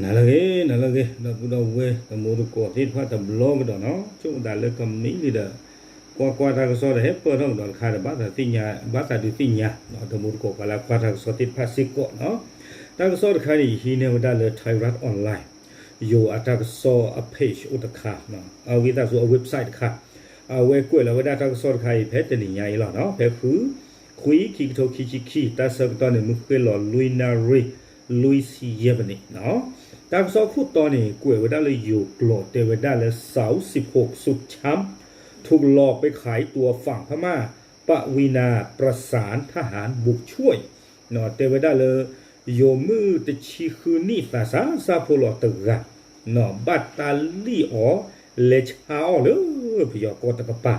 နၤလၢအဂ့ၤ နၤလၢအဂ့ၤ ဒီပုၢ်ဒီဝဲၢ် တံၤသကိးသ့ၣ်တဖၣ်တဘျီကဒီးနီၤ, ဆိကမိၣ်သးလၢကမံလံဒီး ကွၢ်ကွၢ်တၢ်ကစီၣ်ဒီး ဟဲပၢၢ်ထီၣ်ကဒီးတခါဒီး ဘၣ်သးသ့ၣ်ညါ ဘၣ်သးဒုးသ့ၣ်ညါ တံၤသကိးပှၤလၢကွၢ်တၢ်ကစီၣ်သ့ၣ်တဖၣ်စ့ၢ်ကီးနီၤ. တၢ်ကစီၣ်တခါန့ၣ် ယဟံးန့ၢ်ဝဲဒၣ်လၢ Thairath Online ယိၤအတၢ်ကစီၣ်အ page အိၣ်တခါ အဝံသးစူၤအ website တခါ အဝဲကွဲးလီၤဝဲဒၣ်တၢ်ကစီၣ်တခါအံၤ ဖဲတနံၤညါအံၤလီၤနီၤ, ဖဲဃု ခွံ ခံကထိခံဆံခံ တၢ်ဆၢကတီၢ်န့ၣ် မုၢ်ဃ့ၢ်လီၤလွံၢ်နၣ်ရံၣ် လွံၢ်ဆံယဲၢ်မံးနံးနီၤ. တၢ်ကစီၣ်ခိၣ်တီန့ၣ် ကွဲးဝဲဒၣ်လၢယိၤကျိာ် တဲဝဲဒၣ်လၢ สาวสิบหกสุดช้ำ ถูกหลอกไปขายตัวฝั่งพม่า ปวีณาประสานทหารบุกช่วย တဲဝဲဒၣ်လၢ ယိၤမုၣ်တဆံဃုနံၣ်သးစၢ်စၢ်ဖိလီၤတဂၤ ဘၣ်တၢ်လံၣ်အီၤ လဲၤဆါအီၤလၢပယီၤကီၢ်တကပၤ,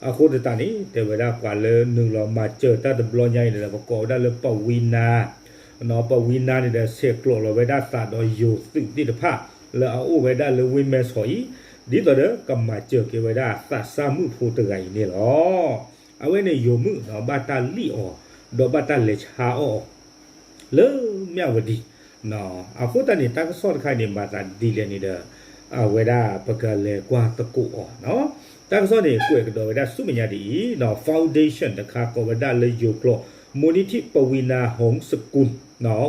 အဃိသတးန့ၣ် တဲဝဲဒၣ်ပှၤလၢနုာ်လီၤမၤစၢၤတၢ်တဘျီညါအံၤန့ၣ်ဒီး ပကိးဝဲဒၣ်လၢ ပဝံနၤ ပဝံနၤန့ၣ်ဒီး ဆဲးကျိးလီၤဝဲဒၣ်သးဒီးယိၤသုးသ့ၣ်တဖၣ် လၢအအိၣ်ဝဲဒၣ်လၢဝ့ၢ်မဲၢ်ဆီးအံၤ ဒ်သိးဒီးကမၤစၢၤက့ၤဝဲဒၣ်သးစၢ်မုၣ်ဖိတဂၤအံၤန့ၣ်လီၤ. အဝဲန့ၣ်ယိၤမုၣ် ဘၣ်တၢ်လံၣ်အီၤ ဒီးဘၣ်တၢ်လဲၤဆါအီၤ လၢမၠၣ်ဝတံၤ, အဃိသတးန့ၣ် တၢ်ကစီၣ်တခါအံၤန့ၣ် မၤသးဒ်လဲၣ်န့ၣ်ဒီး အဝဲဒၣ်ပကလဲၤကွၢ်သကိးအီၤနီၤ. တၢ်ကစီၣ်န့ၣ် ကွဲးကဒီးဝဲဒၣ်ဆူမဲာ်ညါဒ်အံၤနီၤ, foundation တခါကိးဝဲဒၣ်လၢယိၤကျိာ် มูลนิธิปวีณาหงสกุล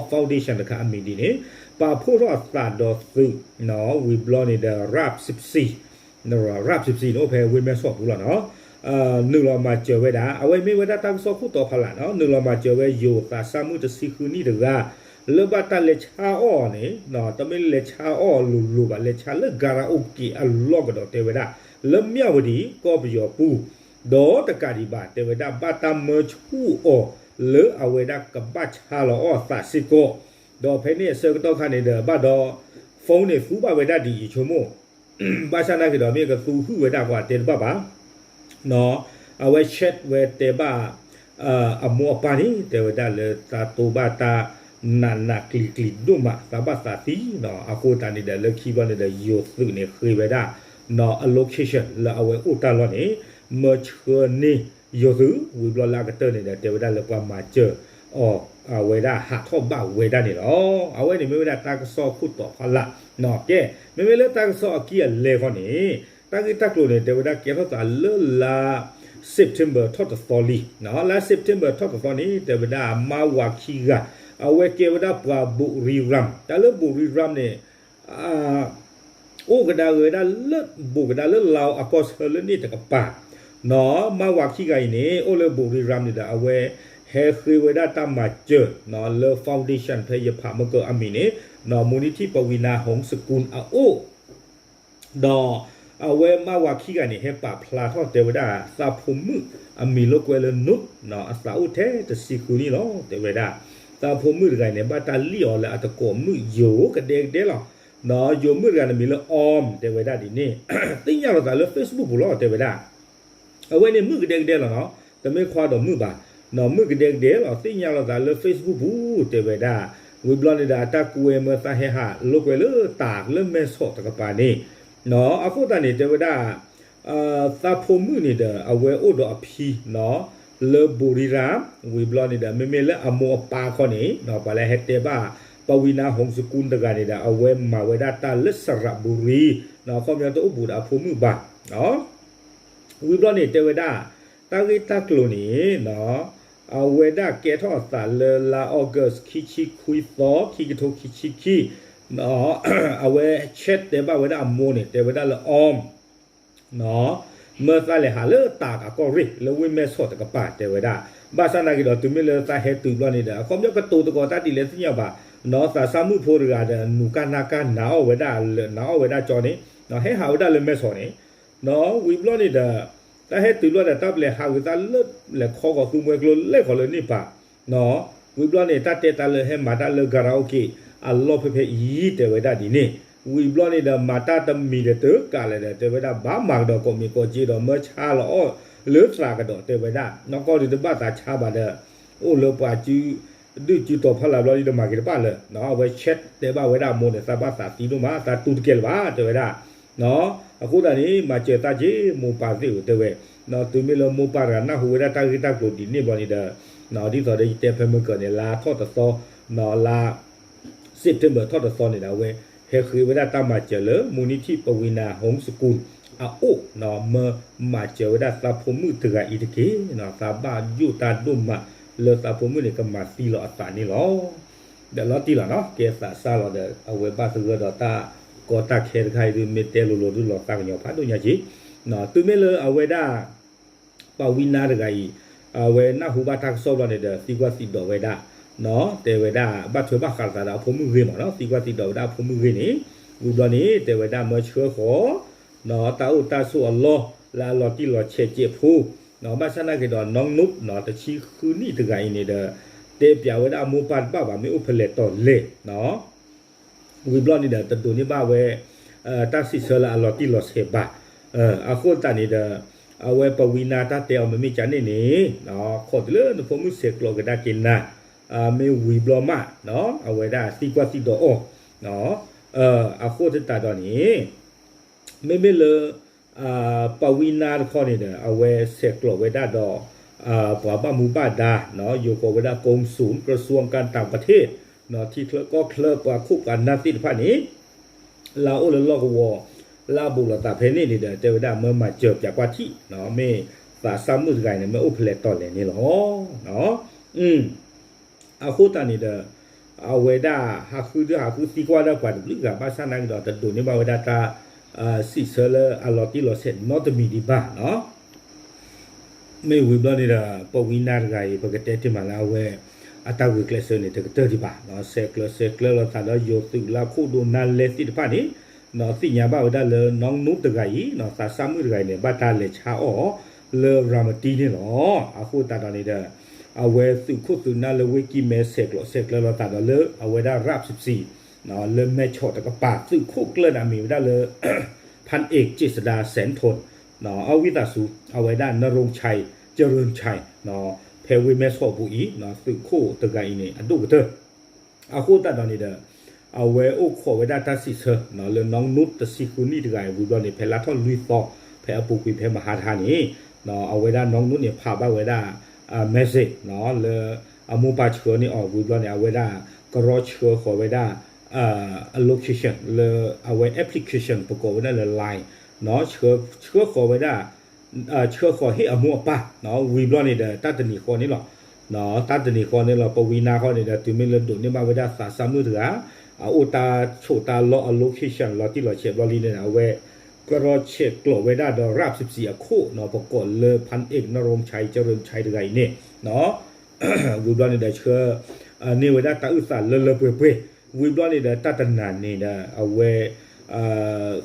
foundation တခါအမံၤဒ်န့ၣ် ပာ်ဖှိၣ်ထီၣ်အသးဒီးသုး ဝံၤဘျီန့ၣ်ဒီး ရၢ်စံးပစံး ရၢ်စံးပစံးန့ၣ် အိၣ်ဖဲဝ့ၢ်မဲၢ်ဆီးပူၤလီၤနီၤ, နုာ်လီၤမၤစၢၤဝဲဒၣ် အဝဲမ့ၢ်ဝဲဒၣ်တၢ်ကစီၣ်ခိၣ်တီဖီလာ်နီၤ, နုာ်လီၤမၤစၢၤဝဲယိၤသးစၢ်မုၣ်တဆံဃုနံၣ်တဂၤ လၢဘၣ်တၢ်လဲၤဆါအီၤန့ၣ် တမ့ၢ်လဲၤဆါအီၤလိၤလိၤဘၣ် လဲၤဆါလၢ karaoke အလီၢ်ကဒီးတဲဝဲဒၣ် လၢမၠၣ်ဝတံၤ ကီၢ်ပယီၤပူၤ ဒီးတကးဒံးဘၣ် တဲဝဲဒၣ်ဘၣ်တၢ်မၢဆူၣ်အီၤ လၢအဝဲဒၣ်ကဘၣ်ဆါလီၤအီၤအသးစ့ၢ်ကီး, ဒီးဖဲန့ၣ်အဆၢကတီၢ်ခါန့ၣ်ဒီး ဘၣ်ဒီး phone န့ၣ်သူဘၣ်ဝဲဒၣ်ဒ်အံၤဆိကမိၣ် ဘၣ်ဆၣ်နာ်က့ၤဒီး မ့ၢ်ကသူဟုၣ်ဝဲဒၣ်ဃီအတဲတဘၣ်ဘၣ်, အဝဲ chat ဝဲတဲဘၣ် အမိၢ်အပၢ်န့ၣ် တဲဝဲဒၣ်လၢသးတိဘၣ်တၢ်နးနးကျံၤကျံၤဒိၣ်မး သးဘၣ်သးသံ, အဃိသတးန့ၣ်ဒီး လၢခံဘျီန့ၣ်ဒီး ယိၤသုးန့ၣ်ဃ့ဝဲဒၣ် အ location လၢအဝဲအိၣ်တၢ်လီၢ်န့ၣ် မၢဆှၢန့ၢ်ယိၤသုး ဝံၤဘျီလၢအကတၢၢ်န့ၣ်ဒီး တဲဝဲဒၣ်လၢပှၤမၤစၢၤအီၤ အဝဲဒၣ်ဟးထီၣ်ဘၣ်ဝဲဒၣ်န့ၣ်လီၤ. အဝဲန့ၣ်မ့ၢ်ဝဲဒၣ်တၢ်ကစီၣ်ခိၣ်တီဖီလာ်, ကဲ မ့မ့ၢ်လၢတၢ်ကစီၣ်အကံၢ်အလဲဃီန့ၣ် တၢ်ဂ့ၢ်တၢ်ကျိၤန့ၣ် တဲဝဲဒၣ်ကဲထီၣ်သးလၢလါ September ထီၣ်တသီလံ, လါ September ထီၣ်တသီန့ၣ် တဲဝဲဒၣ်မါဝၤခံဂၤ အဝဲကဲဝဲဒၣ်ပှၤ บุรีรัมย์ တၢ်လၢ บุรีรัมย์ န့ၣ် အိၣ်ကဒါဝဲဒၣ်လၢ ဘူးကဒါလၢ လါအီကူးလၢန့ၣ်တကပၤ, မါဝၤခံဂၤအံၤန့ၣ် အိၣ်လၢ บุรีรัมย์ န့ၣ်ဒီး အဝဲဟဲဃ့ဝဲဒၣ်တၢ်မၤစၢၤ လၢ foundation ဖဲယဖးမုၢ်ကၢအမံၤန့ၣ် มูลนิธิปวีณาหงสกุล အအိၣ် ဒီးအဝဲမါဝၤခံဂၤန့ၣ် ဟဲပာ်ဖျါထီၣ်တဲဝဲဒၣ် သးဖိမုၣ်အမံၤလိာ်ကွဲလၢ နူး အသးအိၣ်ထဲတဆံဃုနံၣ်လီၤ တဲဝဲဒၣ်. သးဖိမုၣ်တဂၤန့ၣ် ဘၣ်တၢ်လံၣ်အီၤလၢအသကိးမုၣ်ယိၤကဒဲကဒဲလီၤ. ယိၤမုၣ်တဂၤန့ၣ်မံၤလၢ အီမ် တဲဝဲဒၣ်ဒ်န့ၣ် သ့ၣ်ညါလီၤသးလၢ Facebook ပူၤလီၤ တဲဝဲဒၣ်. အဝဲန့ၣ်မုၣ်ကဒဲကဒဲလီၤနီၤ, တမ့ၢ်ခွါဒီးမုၣ်ဘၣ်, မုၣ်ကဒဲကဒဲလီၤ သ့ၣ်ညါလီၤသးလၢ Facebook ပူၤ တဲဝဲဒၣ်. ဝံၤဘျီန့ၣ်ဒီး အတၢ်ကူဝဲမၢသးဟဲဟးလိာ်ကွဲလၢတၢ်လၢမဲၢ်ဆီးတကပၤန့ၣ်, အဃိသတးန့ၣ် တဲဝဲဒၣ် သးဖိမုၣ်န့ၣ်ဒီး အဝဲအိၣ်ဒီးအဖံ လၢ ဘူးရံရၣ်, ဝံၤဘျီန့ၣ်ဒီး မ့မ့ၢ်လၢအမိၢ်အပၢ်ခီန့ၣ် ပှၤလၢဟဲတဲဘၣ် ပဝံနါဟုံစကူတဂၤန့ၣ်ဒီး အဝဲမၤဝဲဒၣ်တၢ်လၢစရပူၤရံ, အခီပညီတအိၣ်ဘူးဒီးအဖိမုၣ်ဘၣ်. ဝံၤဘျီန့ၣ် တဲဝဲဒၣ် တၢ်ဂ့ၢ်တၢ်ကျိၤန့ၣ် အဝဲဒၣ်ကဲထီၣ်အသးလၢလါ August ခံဆံခွံသီ ခံကထိခံဆံခံ, အဝဲ chat တဲဘၣ်ဝဲဒၣ်အမိၢ်န့ၣ် တဲဝဲဒၣ်လၢ အီမ် မၢသးလဲၤဟးလၢတၢ်ကးကီၢ်ရ့ၣ် လၢဝ့ၢ်မဲၢ်ဆီးတကပၤ တဲဝဲဒၣ်. ဘၣ်ဆၣ်နာ်က့ၤဒီး တုၤမ့ၢ်လၢသးဟဲတုၤဘျီန့ၣ်ဒီး အခီပညီကတိၤသကိးတၢ်ဒ်လဲၣ်သ့ၣ်ညါဘၣ်, သးစၢ်မုၣ်ဖိတဂၤဒီး နူၤကၢ်နၢ်ကၢ်နၤအီၣ်ဝဲဒၣ်လၢ နၤအီၣ်ဝဲဒၣ်ကၠီန့ၣ် ဟဲဟးဝဲဒၣ်လၢမဲၢ်ဆီးန့ၣ် ဝံၤဘျီန့ၣ်ဒီး တၢ်ဟဲတုၤဘျီဒီး တၢ်ပလဲၤဟးဂ့ၤသးလၢ လဲၤခီဂီၤသူမှဲကျိလဲၤခီလၢန့ၣ်ပၤ, ဝံၤဘျီန့ၣ် တၢ်တဲတၢ်လၢဟဲမၤတၢ်လၢ karaoke အလီၢ်ဖဲဖဲအံၤ တဲဝဲဒၣ်ဒ်န့ၣ်, ဝံၤဘျီန့ၣ်ဒီး မၤတၢ်တမံၤဒီးတကးလဲၣ်ဒီး တဲဝဲဒၣ် ဘၣ်မၤကဒီးကိးမံၤကိးက့ဒီး မၢဆါလီၤအီၣ်လၢသးကဒီး တဲဝဲဒၣ်, နီၢ်ကီၢ်ဒုးတဘၣ်သးဆါဘၣ်ဒီး အိၣ်လၢပှၤစု ဒုၣ်စုတီၤဖီလာ်ဘျီဒ်ဒီးမၤက့ၤတဘၣ်လၢၤ, အဝဲ chat တဲဘၣ်ဝဲဒၣ်အမိၢ်န့ၣ် သးဘၣ်သးသံဒိၣ်မး သးတူၢ်တကဲလၢၤဘၣ် တဲဝဲဒၣ်. အဃိသတးန့ၣ် မၤစၢၤသးက့ၤ မိၢ်ပၢ်သ့ၣ်ဧၢ တဲဝဲ, တုၤမ့ၢ်လၢမိၢ်ပၢ်တဂၤနၢ်ဟူဝဲဒၣ်တၢ်ဂ့ၢ်တၢ်ကျိၤဒ်န့ၣ်ဘျီန့ၣ်ဒီး ဒ်သိးဒီးယတဲဖဲမုၢ်ကၢၤန့ၣ် လါထီၣ်တသီ, လါ September ထီၣ်တသီန့ၣ်ဒီး အဝဲ ဟဲဃ့ဝဲဒၣ်တၢ်မၤစၢၤလၢ မူနံထံၣ် ပဝံနၤ ဟုံစကူၣ် အအိၣ် မၢမၤစၢၤဝဲဒၣ်သးဖိမုၣ်တဂၤအံၤတက့ၢ်. သးဘၣ်ယိၣ်တၢ်ဒိၣ်မးလၢသးဖိမုၣ်န့ၣ် ကမၤသံလီၤအသးန့ၣ်လီၤ. ဒီးလီၤတံၢ်လီၤနီၤ ကဲသးစၢ်လီၤဒီး အဝဲဘၣ်သဂၢၢ်ဒီးတၢ်ကီတၢ်ခဲတခါအံၤဒုး မ့ၢ်တဲလိၤလိၤဒုးလီၤသးကညီၤဖးဒိၣ်ညါက့ၤ, တုၤမ့ၢ်လၢအဝဲဒၣ် ပဝံနၤတဂၤအံၤ အဝဲနၢ်ဟူဘၣ်တၢ်ကစီၣ်ဘျီန့ၣ်ဒီး သံကွၢ်သံဒိးဝဲဒၣ်, တဲဝဲဒၣ် ဘၣ်ထွဲဘၣ်ဃးလိာ်သးဒီးအဖိမုၣ်ဂ့ၤမးနီၤ, သံကွၢ်သံဒိးဝဲဒၣ်အဖိမုၣ်ဂ့ၤန့ၣ်, ဝံၤဘျီန့ၣ် တဲဝဲဒၣ်မၢဆှၢဃီၤ တၢ်အိၣ်တၢ်ဆိးအလီၢ် လၢအလီၤတံၢ်လီၤဆဲးစဲးဖိ, ဘၣ်ဆၣ်နာ်က့ၤဒီး နီၢ်နူၣ် တဆံဃုနံၣ်တဂၤအံၤန့ၣ်ဒီး တဲပျးဝဲဒၣ်အမိၢ်ပၢ်တဘၣ်ဘၣ် မ့ၢ်အိၣ်ဖဲလဲၣ်တီၤလဲၣ် ဝံၤဘျီန့ၣ်ဒီး တဒိးန့ၢ်ဘၣ်ဝဲ တၢ်စံးဆၢလၢအလီၤတံၢ်လီၤဆဲးဘၣ်. အဃိသတးန့ၣ်ဒီး အဝဲပဝံနၤတၢ်တဲအီၤမ့မ့ၢ်ကန့ၣ်န့ၣ်, ခိးတုၤလၢနဖိမုၣ်ဆဲးကျိးကဒါက့ၤနၤ, မ့ၢ်ဝံၤဘျီမး အဝဲဒၣ်သံကွၢ်သံဒိးအီၤ, အဃိသတးဒီးန့ၣ် မ့မ့ၢ်လၢ ပဝံနၤတခီန့ၣ်ဒီး အဝဲဆဲးကျိးဝဲဒၣ်ဒီး ပှၤဘၣ်မူဘၣ်ဒါ, ယိၤဃီၤဝဲဒၣ် ကုန်းศูนย์ กระทรวงการต่างประเทศ ထံချၢကီၢ်ချၢပှၤခိၣ်ပှၤနၢ်သ့ၣ်တဖၣ်န့ၣ် လၢအအိၣ်လၢလီၢ်ကဝီၤ လၢအဘူးလိာ်သးဖဲန့ၣ်န့ၣ်ဒီး တဲဝဲဒၣ်မၢမၤစၢၤပၠးကွၢ်ထံၣ် မ့ၢ်သးစၢ်မုၣ်တဂၤအံၤန့ၣ် မ့ၢ်အိၣ်ဖဲလဲၣ်တီၤလဲၣ်န့ၣ်လီၤ. အဃိသတးန့ၣ်ဒီး အဝဲဒၣ်ဟးဃုဒုဟးဃုသံကွၢ်ဒၣ်ပှၤတဘျုးဂၤ ဘၣ်ဆၣ်နာ်က့ၤဒီး တဒိးန့ၢ်ဘၣ်ဝဲဒၣ်တၢ် စံးဆၢလၢအလီၤတံၢ်လီၤဆဲးနီတမံၤဒံးဘၣ်နီၤ. မ့ၢ်ဝံၤဘျီန့ၣ်ဒီး ပဝံနၤတဂၤအံၤ ပကတဲတ့ၢ်မးလၢအဝဲ အတၢ်ဂုာ်ကျဲးစၢးန့ၣ် တကတၢၢ်ဒံးဘၣ်, ဆဲးကျၢဆဲးကျၢလိာ်သးဒီးယိၤသုးလၢခိၣ်ဒိၣ်နါလဲသ့ၣ်တဖၣ်န့ၣ် သ့ၣ်ညါဘၣ်ဝဲဒၣ်လၢနီၢ်နူၣ်တဂၤအံၤ သးစၢ်မုၣ်တဂၤအံၤန့ၣ် ဘၣ်တၢ်လဲၤဆါအီၣ် လၢရၤမတံန့ၣ်လီၤ. အဃိသတးဒီးန့ၣ်ဒီး အဝဲသုးခိၣ်သုးနၢ်လၢဝ့ၢ်ကံၢ်မဲဆဲးကျိးဆဲးကျၢလိာ်သးဒီးလၢအဝဲဒၣ် ရးဖျၢၣ်စံ လၢမဲဆီးတကပၤ သုးခိၣ်ကျၢၢ်န့ၣ်အမံၤဝဲဒၣ်လၢ ဖၣ်အ့း က့းစဒါ စဲၣ်ထိၣ် အဝံသးစူၤ အဝဲဒၣ် နရိၣ်ဆဲး ကရၢၣ်ဆဲး ဖဲဝ့ၢ်မဲဆီးအပူၤအံၤ သုးခိၣ်တဂၤအံၤန့ၣ် အဒိၣ်ကတၢၢ် အဃိသတးဒီးန့ၣ်ဒီး အဝဲအိၣ်ခိးဝဲဒၣ်တၢ်စံးဆၢ လၢနီၢ်နူၣ်တဆံဃုနံၣ်တဂၤအံၤ ဝံၤဘျီန့ၣ် ဖဲလါထီၣ်လွံၢ်သီ ဖဲအပူၤကွံာ်ဖဲမဟါတဟါန့ၣ် အဝဲဒၣ်နီၢ်နူၣ်န့ၣ် ဖးဘၣ်ဝဲဒၣ် message လၢအမိၢ်ပၢ်ဆှၢန့ၢ်အီၤ ဝံၤဘျီန့ၣ် အဝဲဒၣ်ကရီဆှၢဃီၤဝဲဒၣ် အ location လၢအဝဲ application ပကိးဝဲဒၣ်လၢ Line ဆှၢဃီၤဝဲဒၣ် ဆှၢဃီၤဟ့ၣ်အမိၢ်အပၢ် ဝံၤဘျီန့ၣ်ဒီး တၢ်တနံၤဃီန့ၣ်လီၤ. တၢ်တနံၤဃီန့ၣ်လီၤ ပဝံနၤဃီန့ၣ်ဒီး တုၤမ့ၢ်လၢဒိးန့ၢ်ဘၣ်ဝဲဒၣ်သးစၢ်မုၣ်တဂၤ အအိၣ်တၢ်ဆိးတၢ်လီၢ်အ location လီၤတံၢ်လီၤဆဲးဘျီလံန့ၣ် အဝဲ ကရီဆဲးကျိးဝဲဒၣ်ဒီးရးဖျၢၣ်စံအခိၣ် ပကိးလၢ ဖၣ်အ့း နရိၣ်ဆဲး ကရၢၣ်ဆဲးတဂၤအံၤန့ၣ် ဝံၤဘျီန့ၣ်ဒီးဆှၢ န့ၢ်ဝဲဒၣ်တၢ်အုၣ်သးလၢလၢပှဲၤပှဲၤ ဝံၤဘျီန့ၣ်ဒီးတၢ်တနၤန့ၣ်ဒီး အဝဲ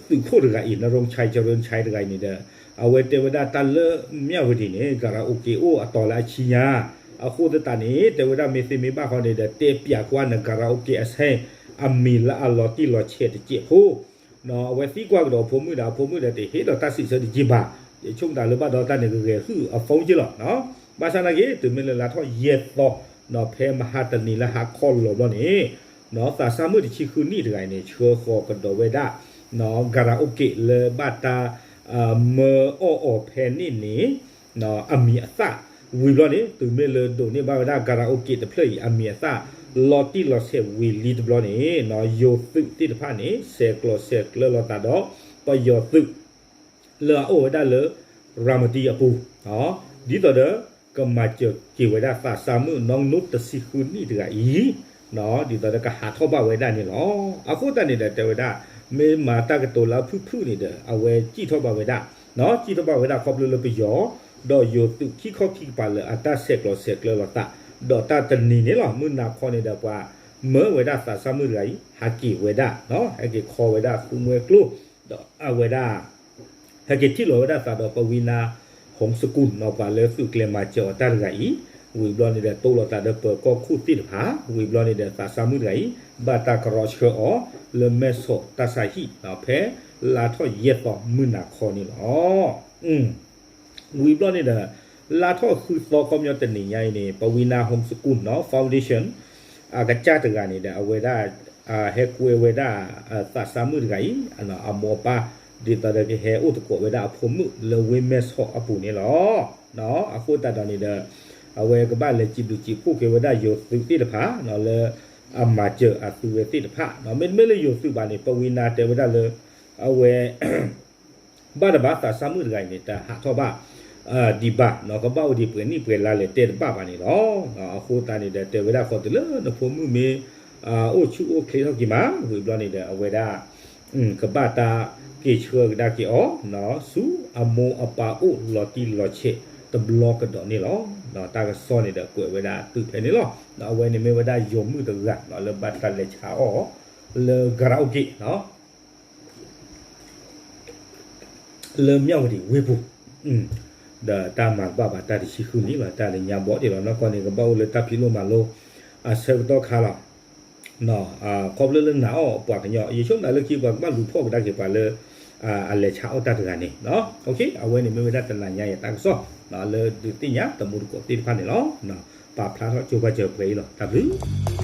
သုးခိၣ်တဂၤအံၤ နရိၣ်ဆဲး ကရၢၣ်ဆဲးတဂၤအံၤန့ၣ်ဒီး အဝဲတဲဝဲဒၣ်တၢ်လၢမၠၣ်ဝတံၤန့ၣ် ကၤရၤအိၣ်က့ၤအိၣ်အတီၤလၢအဆံညါ အဃိသတးန့ၣ် တဲဝဲဒၣ်မ့ၢ်သ့မ့ၢ်ဘၣ်ဃီန့ၣ်ဒီး တဲပၠးကွၢ်နကၤရၤအိၣ်က့ၤအဆဲး အမံၤလၢအလီၤတံၢ်လီၤဆဲးတစဲးဖိ အဝဲသံကွၢ်ကဒီးအဖိမုၣ်ဒီး အဖိမုၣ်ဒီးတဟ့ၣ်ဒီးတၢ်စံးဆၢတက့ၢ်ဘၣ်, ယဆိကမိၣ်လၢဘၣ်ဒီးတၢ်န့ၣ် ကဂဲၤဟုၣ်အ phone က့လီၤ. ဘၣ်ဆၣ်နာ်က့ တုၤမ့ၢ်လၢလါထီၣ်ယဲၢ်သီ ဖဲမဟါတနံၤလၢဟါခီလီၤဘျီန့ၣ် သးစၢ်မုၣ်တဆံဃုနံၣ်တဂၤအံၤန့ၣ် ဆှၢဃီၤကဒီးဝဲဒၣ် ကၤရၤအိၣ်က့ၤလၢဘၣ်တၢ် မၢအီၣ်အီၤဖဲန့ၣ်န့ၣ် အမံၤအသၣ် ဝံၤဘျီန့ၣ် တုၤမ့ၢ်လၢဒိးန့ၢ်ဘၣ်ဝဲဒၣ် ကၤရၤအိၣ်က့ၤတဖျၢၣ်အံၤ အမံၤအသၣ် လီၤတံၢ်လီၤဆဲးဝံၤလံတဘျီန့ၣ် ယိၤသုးသ့ၣ်တဖၣ်န့ၣ် ဆဲးကျိးဆဲးကျၢလိာ်သးဒီး ပယီၤသုး လၢအအိၣ်ဝဲဒၣ်လၢ ရၤမတံအပူၤ ဒ်သိးဒီး ကမၤစၢၤက့ၤဝဲဒၣ်သးစၢ်မုၣ်နီၢ်နူၣ်တဆံဃုနံၣ်တဂၤအံၤ ဒ်သိးဒီးကဟးထီၣ်ဘၣ်ဝဲဒၣ်န့ၣ်လီၤ. အဃိသတးန့ၣ်ဒီးတဲဝဲဒၣ် မ့ၢ်မၤတၢ်ကတိၤလၢအဖုၣ်ဖုၣ်န့ၣ်ဒီး အဝဲစံၣ်ထီၣ်ဘၣ်ဝဲဒၣ် စံၣ်ထီၣ်ဘၣ်ဝဲဒၣ်ခီဖျိလၢပယီၤ ဒီးယိၤသုးခံခီခံကပၤလၢအတၢ်ဆဲးကျိးဆဲးကျၢလိာ်သး ဒီးတၢ်တနံၤန့ၣ်လီၤ မုၢ်နၤခီန့ၣ်ဒီးပှၤမၢဝဲဒၣ်သးစၢ်မုၣ်တဂၤအံၤ ဟဲက့ၤဝဲဒၣ် ဟဲက့ၤခီဝဲဒၣ်သူမွဲကျိ ဒီးအဝဲဒၣ် ဟဲက့ၤထံၣ်လီၤဝဲဒၣ်သးဒီးပဝံနၤ ဟုံစကူၣ် နီၢ်ပှၤလၢသုးကျဲၤမၤစၢၤအီၤတၢ်တဂၤအံၤ ဝံၤဘျီန့ၣ်ဒီး တိလိာ်သးဒီးပၢၤကီၢ်ခိၣ်သ့ၣ်တဖၣ် ဝံၤဘျီန့ၣ်ဒီး သးစၢ်မုၣ်တဂၤအံၤ ဘၣ်တၢ်ကရီဆှၢအီၤ လၢမဲၢ်ဆီးတၢ်ဆါဟံၣ် ဖဲလါထီၣ်ယဲၢ်သီမုၢ်နၤခီန့ၣ်လီၤ. ဝံၤဘျီန့ၣ်ဒီး လါထီၣ်ဃုသီခီပညီတနံၤညါအံၤန့ၣ် ပဝံနၤ ဟုံစကူၣ် Foundation အကစၢ်တဂၤန့ၣ်ဒီး အဝဲဒၣ် ဟဲကွဲဝဲဒၣ် သးစၢ်မုၣ်တဂၤအံၤ အမိၢ်အပၢ် ဒ်သိးဒီးကဟဲအိၣ်သကိးဝဲဒၣ်အဖိမုၣ် လၢဝ့ၢ်မဲၢ်ဆီးအပူၤန့ၣ်လီၤ. အဃိသတးဒီးန့ၣ်ဒီး အဝဲကဘၣ်လဲၤစံးဘျုးစံးဖှိၣ်က့ၤဝဲဒၣ်ယိၤသုးသ့ၣ်တဖၣ် လၢ အမၤစၢၤအသုဝဲသ့ၣ်တဖၣ် မ့တမ့ၢ်လၢယိၤသုးဘၣ်န့ၣ် ပဝံနၤတဲဝဲဒၣ်လၢ အဝဲ ဘၣ်တဘၣ်သးစၢ်မုၣ်တဂၤအံၤန့ၣ် တဟးထီၣ်ဘၣ် ဒံးဘၣ် ကဘၣ်အိၣ်ဒံးပှဲၤနံၣ်ပှဲၤလါလဲၣ်တဲတဘၣ်ဘၣ်န့ၣ်လီၤ. အဃိသတးန့ၣ်ဒီး တဲဝဲဒၣ်ဃီတုၤလၢနဖိမုၣ်မ့ၢ် အိၣ်ဆူၣ်အိၣ်ချ့ထီၣ်က့ၤမး ဝံၤဘျီန့ၣ်ဒီး အဝဲဒၣ် ကဘၣ်တၢ်က့ၤဆှၢကဒါက့ၤအီၤ ဆူအမိၢ်အပၢ်အိၣ်လီၤတံၢ်လီၤဆဲးတဘျီကဒီးန့ၣ်လီၤ. တၢ်ကစီၣ်န့ၣ်ဒီးကွဲးဝဲဒၣ်တုၤဖဲန့ၣ်လီၤ. အဝဲန့ၣ်မ့ၢ်ဝဲဒၣ်ယိၤမုၣ်တဂၤ လၢဘၣ်တၢ်လဲၤဆါအီၣ် လၢ karaoke လၢမၠၣ်ဝတံၤဝ့ၢ်ပူၤ ဒီးတၢ်မၤတဘၣ်ဘၣ်တၢ်တဆံဃုနံၣ်လီၤ. တၢ်လၢညါဘီၣ်ဒံးလီၤ. နီၢ်ကီၢ်န့ၣ် ကဘၣ်အိၣ်လၢတၢ်ဖံးလိၣ်မၤလိ အဆၢကတီၢ်ခါလီၤ. ခီဖျိလၢနာ်အီၤပှၤကညီ ယဆိကမိၣ်လၢခံ ပှၤကဘၣ်လူၤဖီၣ်ကဒါက့ၤပှၤလၢ အလဲၤဆါအီၣ်တၢ်တဂၤန့ၣ် အဝဲန့ၣ်မ့ၢ်ဝဲဒၣ်တနၤညါအံၤတၢ်ကစီၣ် လၢဒုးသ့ၣ်ညါတမူတကိးသ့ၣ်တဖၣ်န့ၣ်လီၤ. ပာ်ဖျါထီၣ်ကၠိဘၣ်စၢၤပှဲၤအံၤလီၤ. တၢ်ဘျုး